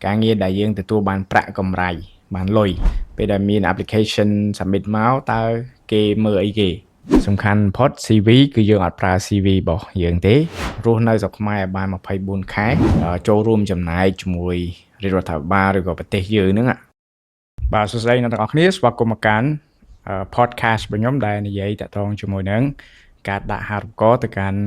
ការងារដែលយើងទទួលបានប្រាក់កម្រៃបានលុយពេលដែលមាន application submit មកតើគេមើលអីគេ សំខាន់បំផុត CV គឺយើងអត់ប្រើ CV របស់យើងទេរស់នៅស្រុកខ្មែរឲ្យបាន24ខែចូលរួមចំណែកជាមួយរាជរដ្ឋាភិបាលឬក៏ប្រទេសយើងហ្នឹងបាទសួស្តីអ្នកទាំងអស់គ្នាស្វាគមន៍មកកាន់ podcast របស់ខ្ញុំដែលនិយាយតាក់ទងជាមួយនឹងការដាក់អាហារូបករណ៍ទៅកាន់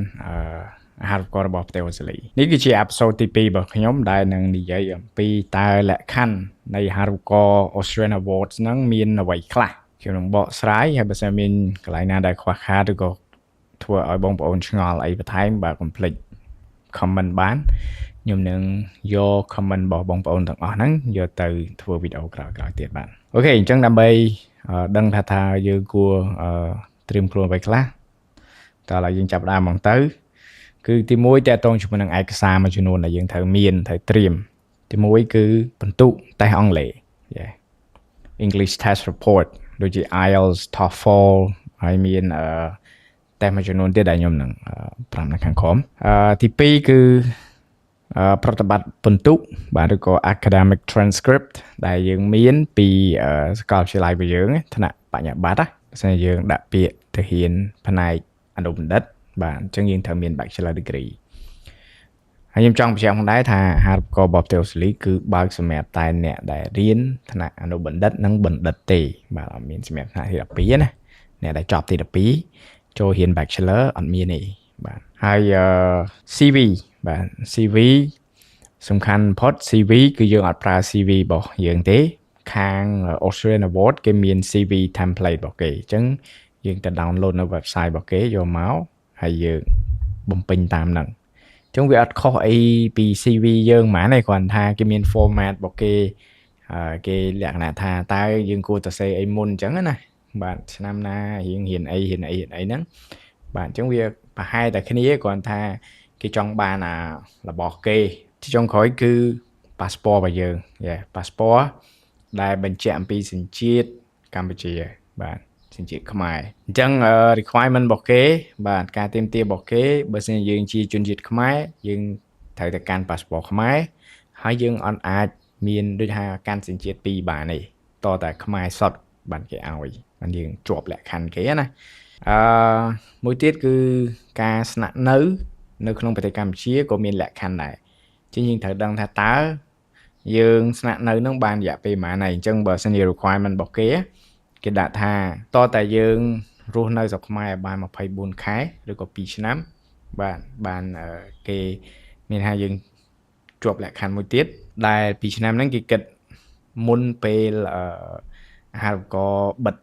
អាហារូបករណ៍របស់ប្រទេសអូស្ត្រាលីនេះគឺជា episode ទី2របស់ខ្ញុំដែលនឹងនិយាយអំពីតើលក្ខខណ្ឌនៃអាហារូបករណ៍ Australian Awards ហ្នឹងមានអ្វីខ្លះខ្ញុំនឹងបកស្រាយហើយបើសិនមានកន្លែងណាដែលខ្វះខាតឬក៏ធ្វើឲ្យបងប្អូនឆ្ងល់អីបន្ថែមបាទកុំភ្លេច comment បានខ្ញុំនឹងយក comment របស់បងប្អូនទាំងអស់ហ្នឹងយកទៅធ្វើវីដេអូក្រោយៗទៀតបាទ OK អញ្ចឹងដើម្បីដឹងថាថាយើងគួរត្រៀមខ្លួនអ្វីខ្លះតើឥឡូវយើងចាប់ផ្ដើមហ្មងទៅ គឺទី1ទាក់ទងជាមួយនឹងឯកសារមួយចំនួនដែលយើងត្រូវមានត្រូវត្រៀមទី1គឺពិន្ទុតេស្តអង់គ្លេស Yeah, English test report ដូចជា IELTS, TOEFL ហើយមានអឺតេស្តមួយចំនួនទៀតដែលខ្ញុំនឹងប្រាប់នៅខាងក្រោមអឺទី2គឺប្រតិបត្តិពិន្ទុបាទឬក៏ academic transcript ដែលយើងមានពីសាកលវិទ្យាល័យរបស់យើងថ្នាក់បញ្ញាបត្រណាបើសិនជាយើងដាក់ពាក្យទៅរៀនផ្នែកអនុបណ្ឌិតបាទអញ្ចឹងយើងត្រូវមាន bachelor degree ហើយខ្ញុំចង់បញ្ជាក់ផងដែរថាអាហារូបករណ៍របស់ប្រទេសអូស្ត្រាលីគឺបើកសម្រាប់តែអ្នកដែលរៀនថ្នាក់អនុបណ្ឌិតនិងបណ្ឌិតទេបាទអត់មានសម្រាប់ថ្នាក់ទី12ណាអ្នកដែលចប់ទី12ចូលរៀន bachelor អត់មានទេបាទហើយ CV បាទ CV សំខាន់បំផុត CV គឺយើងអត់ប្រើ CV របស់យើងទេ ខាង Australian Award គេមាន CV template របស់គេអញ្ចឹងយើងទៅ download នៅ website របស់គេយកមកហើយយើងបំពេញតាមហ្នឹងអញ្ចឹងវាអត់ខុសអីពី CV យើងហ្មងទេគ្រាន់ថាគេមាន format របស់គេគេលក្ខណៈថាតើយើងគួរតែសេអីមុនអញ្ចឹងណាបាទឆ្នាំណារៀងរៀនអីរៀនអីរៀនអីហ្នឹងបាទអញ្ចឹងវាប្រហែលតែគ្នាគ្រាន់ថាគេចង់បានអារបស់គេទីចុងក្រោយគឺ passport របស់យើង Yeah, passport ដែលបញ្ជាក់អំពីសញ្ជាតិកម្ពុជាបាទសញ្ជាតិខ្មែរអញ្ចឹង requirement របស់គេ បាទការទាមទាររបស់គេបើសិនជាយើងជាជនជាតិខ្មែរយើងត្រូវតែកាន់ passport ខ្មែរហើយយើងអត់អាចមានដូចថាកាន់សញ្ជាតិពីរបានទេតតែខ្មែរសុទ្ធបានគេឲ្យបានយើងជាប់លក្ខខណ្ឌគេណាអឺមួយទៀតគឺការស្នាក់នៅ នៅក្នុងប្រទេសកម្ពុជាក៏មានលក្ខខណ្ឌដែរជាងយើងត្រូវដឹងថាតើយើងស្នាក់នៅនឹងបានរយៈពេលប៉ុន្មានហើយអញ្ចឹងបើសិនជា requirement របស់គេគេដាក់ថាតតែយើងរស់នៅស្រុកខ្មែរឲ្យបាន24ខែឬក៏2ឆ្នាំបាទបានគេមានថាយើងជាប់លក្ខខណ្ឌមួយទៀតដែល2ឆ្នាំហ្នឹងគេគិតមុនពេលអាហារូបករណ៍បិទ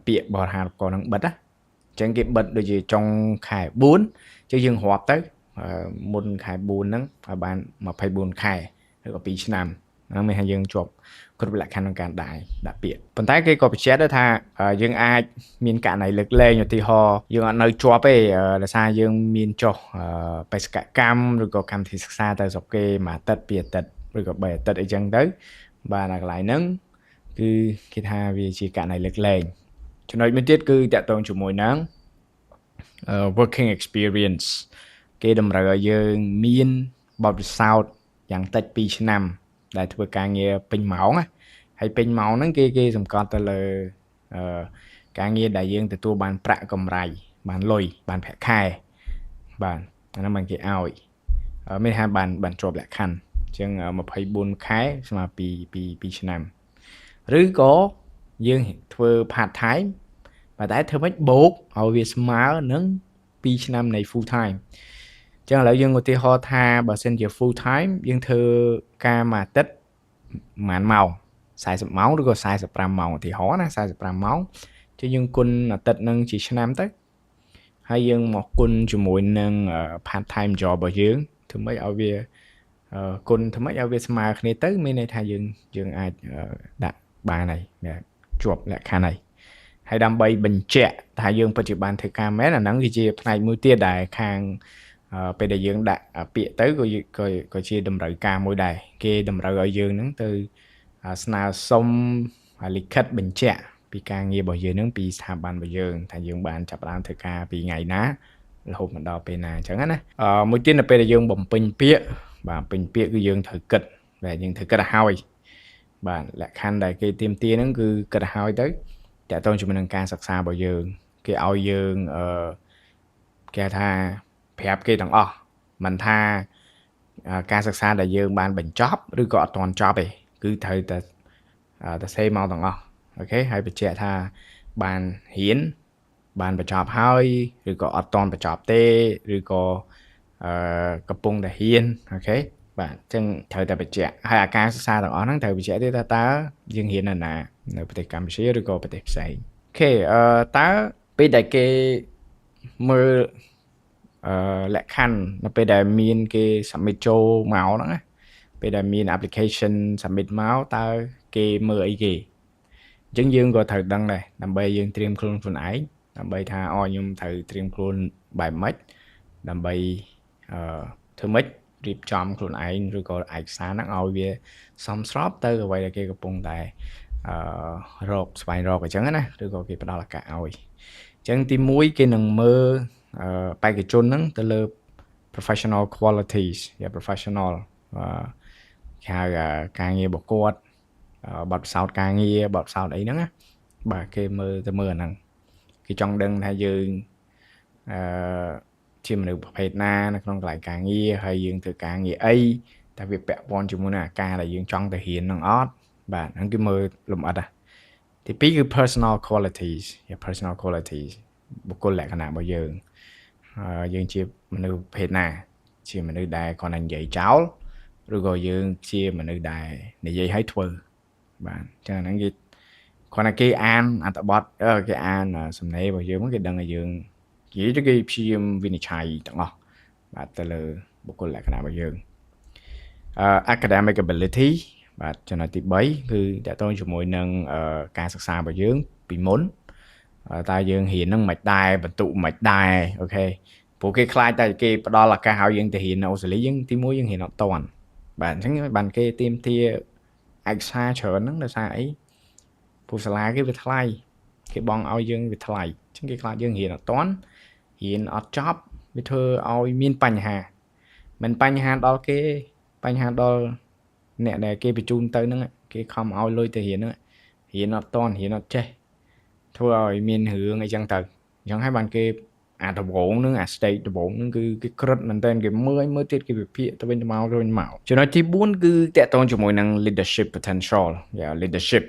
ពាក្យបរិហារូបករណ៍ហ្នឹងបិទណាអញ្ចឹងគេបិទដូចជាចុងខែ4អញ្ចឹងយើងរាប់ទៅមុនខែ4ហ្នឹងឲ្យបាន24ខែឬក៏2ឆ្នាំហ្នឹងមានថាយើងជាប់គ្រប់លក្ខខណ្ឌក្នុងការដាក់ពាក្យប៉ុន្តែគេក៏បញ្ជាក់ដែរថាយើងអាចមានករណីលើកលែងឧទាហរណ៍យើងអត់នៅជាប់ទេដោយសារយើងមានចុះបេសកកម្មឬក៏កម្មវិធីសិក្សាទៅស្រុកគេមួយអាទិត្យពីរអាទិត្យឬក៏3អាទិត្យអីចឹងទៅបាទអាកន្លែងហ្នឹងគឺគេថាវាជាករណីលើកលែងចំណុចមួយទៀតគឺទាក់ទងជាមួយនឹង working experience គេតម្រូវឲ្យយើងមានបទពិសោធន៍យ៉ាងតិច2ឆ្នាំ ដែលធ្វើការងារពេញម៉ោងណាហើយពេញម៉ោងហ្នឹងគេគេសង្កត់ទៅលើអឺការងារដែលយើងទទួលបានប្រាក់កម្រៃបានលុយបានប្រាក់ខែបាទអាហ្នឹងបានគេឲ្យមានថាបានបានជាប់លក្ខខណ្ឌអញ្ចឹង24ខែស្មើ2 2 2ឆ្នាំឬក៏យើងធ្វើ part time ប៉ុន្តែធ្វើម៉េចបូកឲ្យវាស្មើនឹង2ឆ្នាំនៃ full time ចឹងឥឡូវយើងឧទាហរណ៍ថាបើសិនជា full time យើងធ្វើការមួយអាទិត្យប្រហែលម៉ោង40ម៉ោងឬក៏45ម៉ោងឧទាហរណ៍ណា45ម៉ោងចឹងយើងគុណអាទិត្យនឹងជាឆ្នាំទៅហើយយើងមកគុណជាមួយនឹង part time job របស់យើងធ្វើម៉េចឲ្យវាគុណធ្វើម៉េចឲ្យវាស្មើគ្នាទៅមានន័យថាយើងយើងអាចដាក់បានហើយជាប់លក្ខខណ្ឌហើយហើយដើម្បីបញ្ជាក់ថាយើងពិតជាបានធ្វើការមែនអាហ្នឹងគឺជាផ្នែកមួយទៀតដែលខាងពេលដែលយើងដាក់ពាក្យទៅក៏ក៏ក៏ជាតម្រូវការមួយដែរគេតម្រូវឲ្យយើងហ្នឹងទៅស្នើសុំលិខិតបញ្ជាក់ពីការងាររបស់យើងហ្នឹងពីស្ថាប័នរបស់យើងថាយើងបានចាប់ផ្ដើមធ្វើការពីថ្ងៃណារហូតមកដល់ពេលណាអញ្ចឹងណាអឺមួយទៀតនៅពេលដែលយើងបំពេញពាក្យបាទពេញពាក្យគឺយើងត្រូវគិត បាទយើងត្រូវគិតឲ្យហើយបាទលក្ខខណ្ឌដែលគេទាមទារហ្នឹងគឺគិតឲ្យហើយទៅតាក់ទងជាមួយនឹងការសិក្សារបស់យើងគេឲ្យយើងអឺគេថាប្រាប់គេទាំងអស់មិនថាការសិក្សាដែលយើងបានបញ្ចប់ឬក៏អត់ទាន់ចប់ទេគឺត្រូវតែតែសេមកទាំងអស់ OK ហើយបញ្ជាក់ថាបានរៀនបានបញ្ចប់ហើយឬក៏អត់ទាន់បញ្ចប់ទេឬក៏អឺកំពុងតែរៀន OK បាទអញ្ចឹងត្រូវតែបញ្ជាក់ហើយអាការសិក្សាទាំងអស់ហ្នឹងត្រូវបញ្ជាក់ទៀតថាតើយើងរៀននៅណានៅប្រទេសកម្ពុជាឬក៏ប្រទេសផ្សេង OK តើពេលដែលគេមើលលក្ខខណ្ឌនៅពេលដែលមានគេ submit ចូលមកហ្នឹងណាពេលដែលមាន application submit មកតើគេមើលអីគេអញ្ចឹងយើងក៏ត្រូវដឹងដែរដើម្បីយើងត្រៀមខ្លួនខ្លួនឯងដើម្បីថាអូខ្ញុំត្រូវត្រៀមខ្លួនបែបម៉េចដើម្បីធ្វើម៉េចរៀបចំខ្លួនឯងឬក៏ឯកសារហ្នឹងឲ្យវាសមស្របទៅអ្វីដែលគេកំពុងតែស្វែងរកអញ្ចឹងណាឬក៏គេផ្ដល់ឱកាសឲ្យអញ្ចឹងទី1គេនឹងមើលបេក្ខជនហ្នឹងទៅលើ professional qualities យ៉ា professional គេហៅការងាររបស់គាត់បទពិសោធន៍ការងារបទពិសោធន៍អីហ្នឹងណាបាទគេមើលទៅមើលអាហ្នឹងគេចង់ដឹងថាយើងជាមនុស្សប្រភេទណានៅក្នុងកន្លែងការងារហើយយើងធ្វើការងារអីតែវាពាក់ព័ន្ធជាមួយនឹងអាការដែលយើងចង់ទៅរៀននឹងអត់បាទហ្នឹងគឺមើលលម្អិតណាទី2គឺ personal qualities យ៉ា personal qualities បុគ្គលលក្ខណៈរបស់យើងយើងជាមនុស្សប្រភេទណា ជាមនុស្សដែលគ្រាន់តែនិយាយចោលឬក៏យើងជាមនុស្សដែលនិយាយឲ្យធ្វើបាទអញ្ចឹងហ្នឹងគេគ្រាន់តែគេអានអត្ថបទគេអានសំណេររបស់យើងគេដឹងថាយើងនិយាយទៅគេព្យាយាមវិនិច្ឆ័យទាំងអស់បាទទៅលើបុគ្គលលក្ខណៈរបស់យើងacademic ability បាទចំណុចទី3គឺតាក់ទងជាមួយនឹងការសិក្សារបស់យើងពីមុនតើយើងរៀននឹងមិនដែរបន្ទុកមិនដែរ OK ព្រោះគេខ្លាចតែគេផ្ដល់ឱកាសឲ្យយើងទៅរៀននៅអូស្ត្រាលីយើងទីមួយយើងរៀនអត់តាន់បាទអញ្ចឹងបានគេទាមទារឯកសារច្រើនហ្នឹងដោយសារអីព្រោះសាលាគេវាថ្លៃគេបង់ឲ្យយើងវាថ្លៃអញ្ចឹងគេខ្លាចយើងរៀនអត់តាន់រៀនអត់ចប់វាធ្វើឲ្យមានបញ្ហាមិនបញ្ហាដល់គេបញ្ហាដល់អ្នកដែលគេបញ្ជូនទៅហ្នឹងគេខំឲ្យលុយទៅរៀនហ្នឹងរៀនអត់តាន់រៀនអត់ចេះធ្វើឲ្យមានរឿងអីចឹងទៅអញ្ចឹងហើយបានគេអាដំបូងហ្នឹងអា stage ដំបូងហ្នឹងគឺគេក្រិតមែនតើគេមើលមើលទៀតគេវិភាគទៅវិញទៅមកទៅវិញមកចំណុចទី4គឺតាក់ទងជាមួយនឹង leadership potential យ៉ា leadership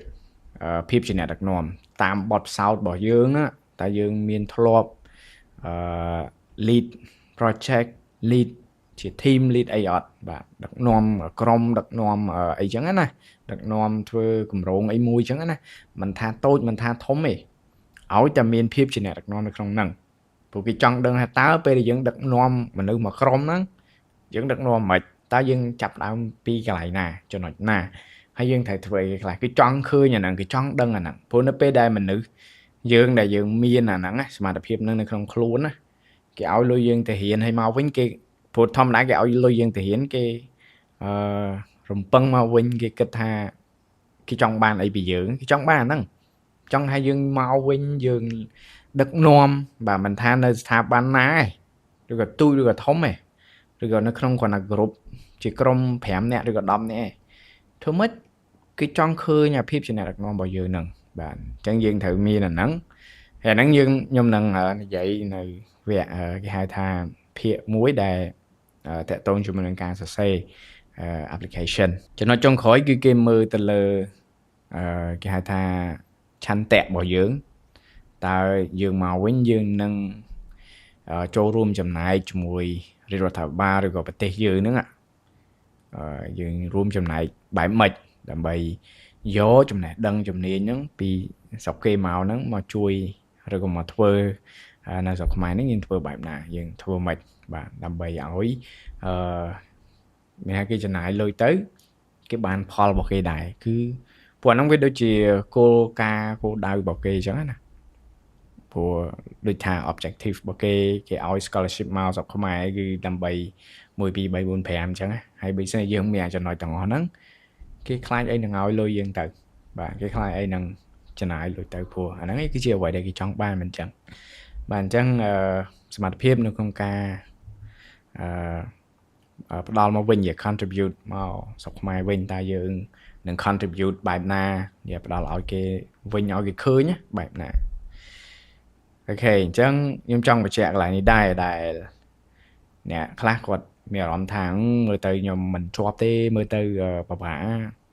ភាពជាអ្នកដឹកនាំតាមបទពិសោធន៍របស់យើងណាតើយើងមានធ្លាប់lead project lead ជា team lead អីអត់បាទដឹកនាំក្រុមដឹកនាំអីចឹងណាដឹកនាំធ្វើគម្រោងអីមួយចឹងណាមិនថាតូចមិនថាធំទេឲ្យតែមានភាពជាអ្នកដឹកនាំនៅក្នុងហ្នឹងព្រោះគេចង់ដឹងថាតើពេលដែលយើងដឹកនាំមនុស្សមួយក្រុមហ្នឹងយើងដឹកនាំមិនតើយើងចាប់ដើមពីកន្លែងណាចំណុចណាហើយយើងត្រូវធ្វើអីខ្លះគេចង់ឃើញអាហ្នឹងគេចង់ដឹងអាហ្នឹងព្រោះនៅពេលដែលមនុស្សយើងដែលយើងមានអាហ្នឹងសមត្ថភាពហ្នឹងនៅក្នុងខ្លួនណាគេឲ្យលុយយើងទៅរៀនហើយមកវិញគេព្រោះធម្មតាគេឲ្យលុយយើងទៅរៀនគេរំពឹងមកវិញគេគិតថាគេចង់បានអីពីយើងគេចង់បានអាហ្នឹងចង់ឲ្យយើងមកវិញយើងដឹកនាំបាទមិនថានៅស្ថាប័នណាឯងឬក៏ទូចឬក៏ធំឯងឬក៏នៅក្នុងគ្រាន់តែក្រុមជាក្រុម5នាក់ឬក៏10នាក់ឯងធ្វើម៉េចគេចង់ឃើញអាភាពជាអ្នកដឹកនាំរបស់យើងហ្នឹងបាទអញ្ចឹងយើងត្រូវមានអាហ្នឹងហើយអាហ្នឹងយើងខ្ញុំនឹងនិយាយនៅវគ្គគេហៅថាភាគមួយដែលតាក់ទងជាមួយនឹងការសរសេរ application ចំណុចចុងក្រោយគឺគេមើលទៅលើគេហៅថាឆន្ទៈរបស់យើងតើយើងមកវិញយើងនឹងចូលរួមចំណែកជាមួយរាជរដ្ឋាភិបាលឬក៏ប្រទេសយើងហ្នឹងយើងរួមចំណែកបែបម៉េចដើម្បីយកចំណេះដឹងជំនាញហ្នឹងពីស្រុកគេមកហ្នឹងមកជួយឬក៏មកធ្វើនៅស្រុកខ្មែរហ្នឹងយើងធ្វើបែបណាយើងធ្វើម៉េចបាទដើម្បីឲ្យមានថាគេចំណាយលុយទៅគេបានផលរបស់គេដែរគឺព្រោះអាហ្នឹងវាដូចជាគោលការណ៍គោលដៅរបស់គេអញ្ចឹងណាព្រោះដូចថា objective របស់គេគេឲ្យ scholarship មកស្រុកខ្មែរគឺដើម្បី1 2 3 4 5អញ្ចឹងហើយបើសិនយើងមានចំណុចទាំងអស់ហ្នឹងគេខ្លាចអីនឹងឲ្យលុយយើងទៅបាទគេខ្លាចអីនឹងចំណាយលុយទៅព្រោះអាហ្នឹងគឺជាអ្វីដែលគេចង់បានមិនអញ្ចឹងបាទអញ្ចឹងសមត្ថភាពនៅក្នុងការ ផ្ដល់មកវិញជា contribute មកស្រុកខ្មែរវិញតើយើងនឹង contribute បែបណានិយាយផ្ដល់ឲ្យគេវិញឲ្យគេឃើញបែបណាOK អញ្ចឹងខ្ញុំចង់បញ្ជាក់កន្លែងនេះដែរដែលអ្នកខ្លះគាត់មានអារម្មណ៍ថាមើលទៅខ្ញុំមិនជាប់ទេមើលទៅពិបាក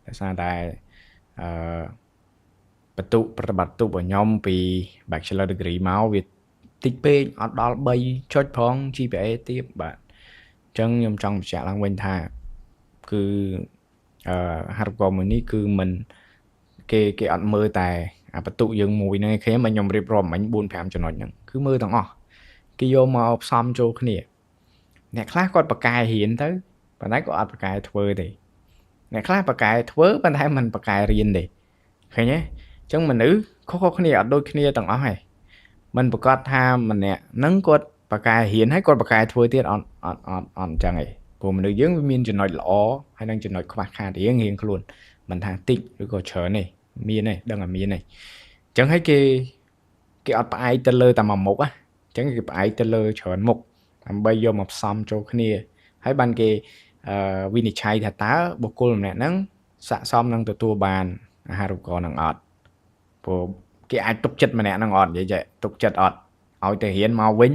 ដោយសារតែអឺបន្ទុប្រតិបត្តិទុរបស់ខ្ញុំពី Bachelor degree មកវាតិចពេកអត់ដល់3ចុចផង GPA ទៀបបាទអញ្ចឹងខ្ញុំចង់បញ្ជាក់ឡើងវិញថាគឺអឺហារូបករណ៍មួយនេះគឺមិនគេគេអត់មើលតែអាបន្ទុកយើងមួយហ្នឹងគេមកខ្ញុំរៀបរាប់មិញ4 5ចំណុចហ្នឹងគឺមើលទាំងអស់គេយកមកផ្សំចូលគ្នាអ្នកខ្លះគាត់ប្រកែរៀនទៅប៉ុន្តែក៏អត់ប្រកែធ្វើទេអ្នកខ្លះប្រកែធ្វើប៉ុន្តែមិនប្រកែរៀនទេឃើញទេអញ្ចឹងមនុស្សខុសៗគ្នាអត់ដូចគ្នាទាំងអស់ទេមិនប្រកាសថាម្នាក់ហ្នឹងគាត់ប្រកែរៀនហើយគាត់ប្រកែធ្វើទៀតអត់អត់អត់អត់អញ្ចឹងឯងព្រោះមនុស្សយើងវាមានចំណុចល្អហើយនិងចំណុចខ្វះខាតរៀងរៀងខ្លួនមិនថាតិចឬក៏ច្រើនទេមានទេដឹងតែមានទេអញ្ចឹងហើយគេគេអត់ផ្អែកទៅលើតែមួយមុខណាអញ្ចឹងគេផ្អែកទៅលើច្រើនមុខដើម្បីយកមកផ្សំចូលគ្នាហើយបានគេវិនិច្ឆ័យថាតើបុគ្គលម្នាក់ហ្នឹងស័ក្តិសមនឹងទទួលបានអាហារូបករណ៍នឹងអត់ព្រោះគេអាចទុកចិត្តម្នាក់ហ្នឹងអត់និយាយចេះទុកចិត្តអត់ឲ្យទៅរៀនមកវិញ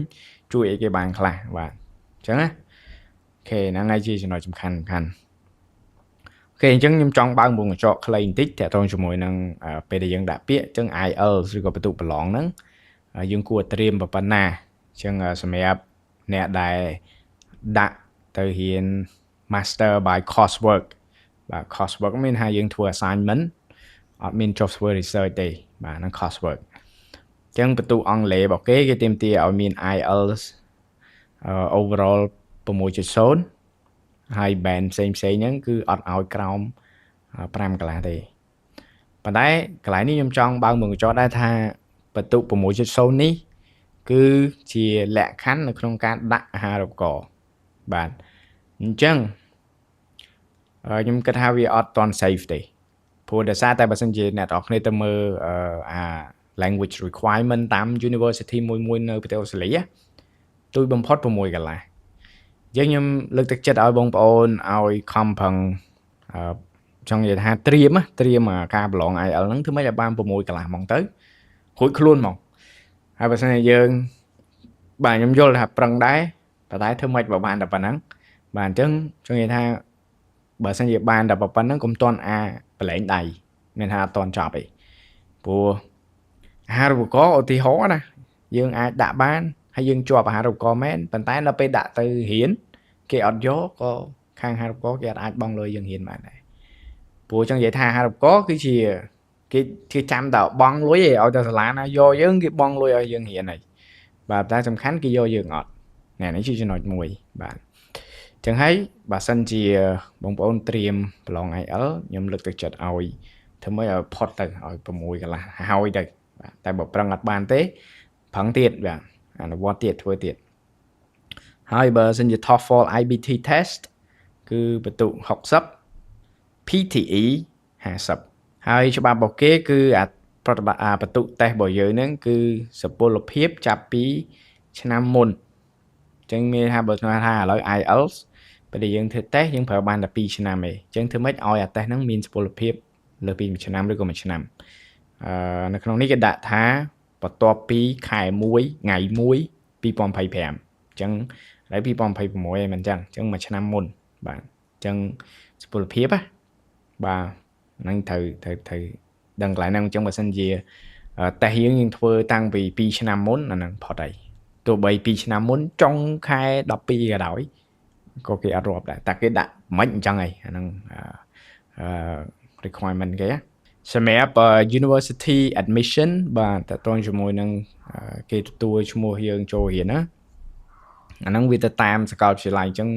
ជួយអីគេបានខ្លះបាទអញ្ចឹងណាOK ហ្នឹងហើយជាចំណុចសំខាន់សំខាន់OK អញ្ចឹងខ្ញុំចង់បើកវងកញ្ចក់ខ្លីបន្តិចទាក់ទងជាមួយនឹងពេលដែលយើងដាក់ពាក្យអញ្ចឹង IELTS ឬក៏បន្ទុកប្រឡងហ្នឹងយើងគួរត្រៀមប៉ុណ្ណាអញ្ចឹងសម្រាប់អ្នកដែលដាក់ទៅរៀន Master by coursework បាទ coursework មានថាយើងធ្វើ assignment អត់មានចុះធ្វើ research ទេបាទហ្នឹង coursework អញ្ចឹងបន្ទុកអង់គ្លេសរបស់គេគេទាមទារឲ្យមាន IELTS overall 6.0ហើយ band ផ្សេងផ្សេងហ្នឹងគឺអត់ឲ្យក្រោម5កន្លះទេប៉ុន្តែកន្លែងនេះខ្ញុំចង់បើកមុខកញ្ចក់ដែរថាបន្ទុក6.0នេះគឺជាលក្ខខណ្ឌនៅក្នុងការដាក់អាហារូបករណ៍បាទអញ្ចឹងខ្ញុំគិតថាវាអត់ទាន់ safe ទេព្រោះដោយសារតែបើសិនជាអ្នកទាំងអស់គ្នាទៅមើលអា language requirement តាម university មួយមួយនៅប្រទេសអូស្ត្រាលីទូចបំផុត6កន្លះយើងខ្ញុំលើកទឹកចិត្តឲ្យបងប្អូនឲ្យខំប្រឹងអឺចង់និយាយថាត្រៀមត្រៀមការប្រឡង IELTS ហ្នឹងធ្វើម៉េចឲ្យបាន6កន្លះហ្មងទៅរួចខ្លួនហ្មងហើយបើសិនជាយើងបាទខ្ញុំយល់ថាប្រឹងដែរប៉ុន្តែធ្វើម៉េចបើបានតែប៉ុណ្ណឹងបាទអញ្ចឹងចង់និយាយថាបើសិនជាបានតែប៉ុណ្ណឹងកុំតន់អាប្រឡែងដៃមានថាអត់តន់ចប់ទេព្រោះអាហារូបករណ៍ឧទាហរណ៍ណាយើងអាចដាក់បានហើយយើងជាប់អាហារូបករណ៍មែនប៉ុន្តែដល់ពេលដាក់ទៅរៀនគេអត់យកក៏ខាងអាហារូបករណ៍គេអត់អាចបង់លុយយើងរៀនបានដែរព្រោះចង់និយាយថាអាហារូបករណ៍គឺជាគេគេចាំតែបង់លុយឯងឲ្យតែសាលាណាយកយើងគេបង់លុយឲ្យយើងរៀនហើយបាទតែសំខាន់គេយកយើងអត់នេះជាចំណុចមួយបាទចឹងហើយបើសិនជាបងប្អូនត្រៀមប្រឡង IELTS ខ្ញុំលើកទឹកចិត្តឲ្យធ្វើម៉េចឲ្យផុតទៅឲ្យ6កន្លះហើយទៅបាទតែបើប្រឹងអត់បានទេប្រឹងទៀតបាទអនុវត្តទៀតធ្វើទៀតហើយបើសិនជា TOEFL IBT test គឺបន្ទុក60 PTE 50ហើយច្បាប់របស់គេគឺអាប្រតិបត្តិអាបន្ទុកតេស្តរបស់យើងហ្នឹងគឺសុពលភាពចាប់ពីឆ្នាំមុនអញ្ចឹងមានថាបើថាឥឡូវ IELTS ពេលដែលយើងធ្វើតេស្តយើងប្រើបានតែ2ឆ្នាំឯងអញ្ចឹងធ្វើម៉េចឲ្យអាតេស្តហ្នឹងមានសុពលភាពលើសពី1ឆ្នាំឬក៏1ឆ្នាំអឺនៅក្នុងនេះគេដាក់ថាបន្ទាប់ពីខែ1ថ្ងៃ1 2025អញ្ចឹងឥឡូវ2026ឯងមិនអញ្ចឹងអញ្ចឹងមួយឆ្នាំមុនបាទអញ្ចឹងសុពលភាពណាបាទហ្នឹងត្រូវត្រូវត្រូវដឹងកន្លែងហ្នឹងអញ្ចឹងបើសិនជាតេស្តយើងយើងធ្វើតាំងពី2ឆ្នាំមុនអាហ្នឹងផុតហើយទោះបី2ឆ្នាំមុនចុងខែ12ក៏ដោយក៏គេអត់រាប់ដែរតែគេដាក់មិនអញ្ចឹងឯងអាហ្នឹងអឺ requirement គេសម្រាប់ university admission បាទតើតើជាមួយនឹងគេទទួលឈ្មោះយើងចូលរៀនណាអាហ្នឹងវាទៅតាមសាកលវិទ្យាល័យអញ្ចឹង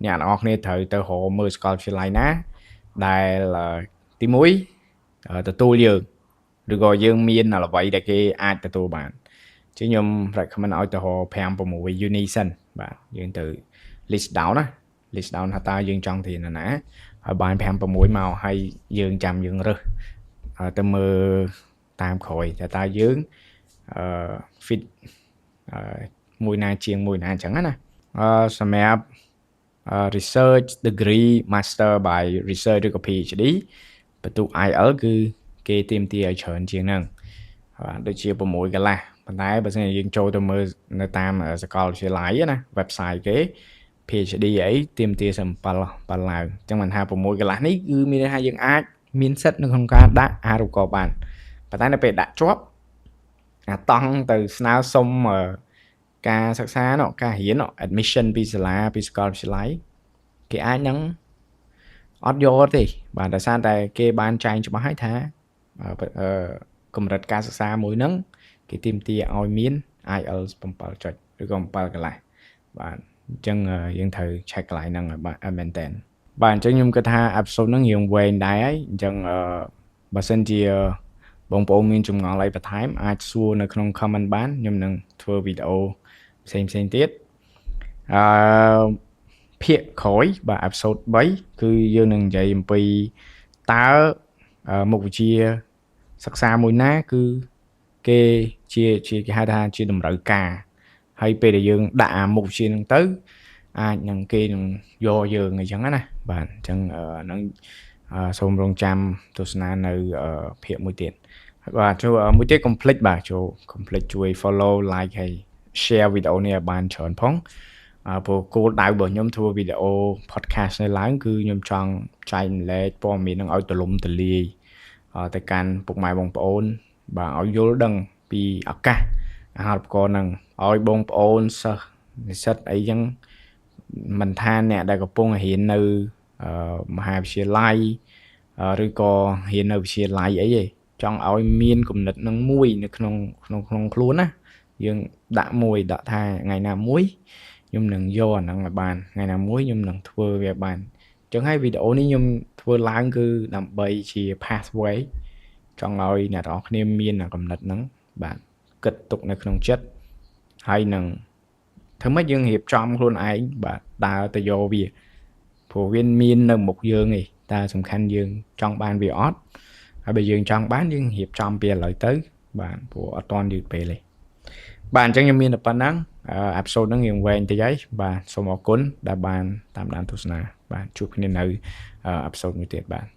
អ្នកទាំងអស់គ្នាត្រូវទៅរកមើលសាកលវិទ្យាល័យណាដែលទី1ទទួលយើងឬក៏យើងមានអ្វីដែលគេអាចទទួលបានជាខ្ញុំ recommend ឲ្យទៅរក5 6 uni សិនបាទយើងទៅ list down ណា list down ថាតើយើងចង់រៀនណាហើយបាន5 6មកហើយយើងចាំយើងរើសទៅមើលតាមក្រោយថាតើយើងអឺ fit មួយណាជាងមួយណាអញ្ចឹងណាអឺសម្រាប់ research degree master by research ឬក៏ PhD បន្ទុក IELTS គឺគេទាមទារឲ្យច្រើនជាងហ្នឹងបាទដូចជា6កន្លះប៉ុន្តែបើសិនជាយើងចូលទៅមើលនៅតាមសាកលវិទ្យាល័យណា website គេ PhD អីទាមទារស7 7ឡើងអញ្ចឹងមិនថា6កន្លះនេះគឺមានន័យថាយើងអាចមានសិទ្ធិនៅក្នុងការដាក់អាហារូបករណ៍បានប៉ុន្តែនៅពេលដាក់ជាប់អាតង់ទៅស្នើសុំការសិក្សានោះការរៀន admission ពីសាលាពីសាកលវិទ្យាល័យគេអាចនឹងអត់យកទេបាទដោយសារតែគេបានចែងច្បាស់ហើយថាកម្រិតការសិក្សាមួយហ្នឹងគេទាមទារឲ្យមាន IELTS 7ចុចឬក៏7កន្លះបាទអញ្ចឹងយើងត្រូវ check កន្លែងហ្នឹងឲ្យបាទមែនតើបាទអញ្ចឹងខ្ញុំគិតថា episode ហ្នឹងរៀងវែងដែរហើយអញ្ចឹងបើសិនជាបងប្អូនមានចម្ងល់អីបន្ថែមអាចសួរនៅក្នុង comment បានខ្ញុំនឹងធ្វើវីដេអូផ្សេងផ្សេងទៀតអឺភាគក្រោយបាទ episode 3គឺយើងនឹងនិយាយអំពីតើមុខវិជ្ជាសិក្សាមួយណាគឺគេជាជាគេហៅថាជាតម្រូវការហើយពេលដែលយើងដាក់អាមុខវិជ្ជាហ្នឹងទៅអាចនឹងគេនឹងយកយើងអីចឹងណាបាទអញ្ចឹងហ្នឹងសូមរងចាំទស្សនានៅភាគមួយទៀតបាទចូលមួយទៀតកុំភ្លេចបាទចូលកុំភ្លេចជួយ follow like ហើយ share វីដេអូនេះឲ្យបានច្រើនផងព្រោះគោលដៅរបស់ខ្ញុំធ្វើវីដេអូ podcast នេះឡើងគឺខ្ញុំចង់ចែករំលែកព័ត៌មាននឹងឲ្យទូលំទូលាយទៅកាន់ពុកម៉ែបងប្អូនបាទឲ្យយល់ដឹងពីឱកាសអាហារូបករណ៍នឹងឲ្យបងប្អូនសិស្សនិស្សិតអីចឹងមិនថាអ្នកដែលកំពុងរៀននៅមហាវិទ្យាល័យឬក៏រៀននៅវិទ្យាល័យអីទេចង់ឲ្យមានគំនិតនឹងមួយនៅក្នុងក្នុងក្នុងខ្លួនណាយើងដាក់មួយដាក់ថាថ្ងៃណាមួយខ្ញុំនឹងយកអាហ្នឹងឲ្យបានថ្ងៃណាមួយខ្ញុំនឹងធ្វើវាបានអញ្ចឹងហើយវីដេអូនេះខ្ញុំធ្វើឡើងគឺដើម្បីជា pathway ចង់ឲ្យអ្នកទាំងអស់គ្នាមានអាគំនិតហ្នឹងបាទគិតទុកនៅក្នុងចិត្តហើយនឹងធ្វើម៉េចយើងរៀបចំខ្លួនឯងបាទដើរទៅយកវាព្រោះវាមាននៅមុខយើងឯងតែសំខាន់យើងចង់បានវាអត់ហើយបើយើងចង់បានយើងរៀបចំពីឥឡូវទៅបាទព្រោះអត់ទាន់យឺតពេលទេបាទអញ្ចឹងខ្ញុំមានតែប៉ុណ្ណឹង episode ហ្នឹងរៀងវែងតិចហើយបាទសូមអរគុណដែលបានតាមដានទស្សនាបាទជួបគ្នានៅ episode មួយទៀតបាទ។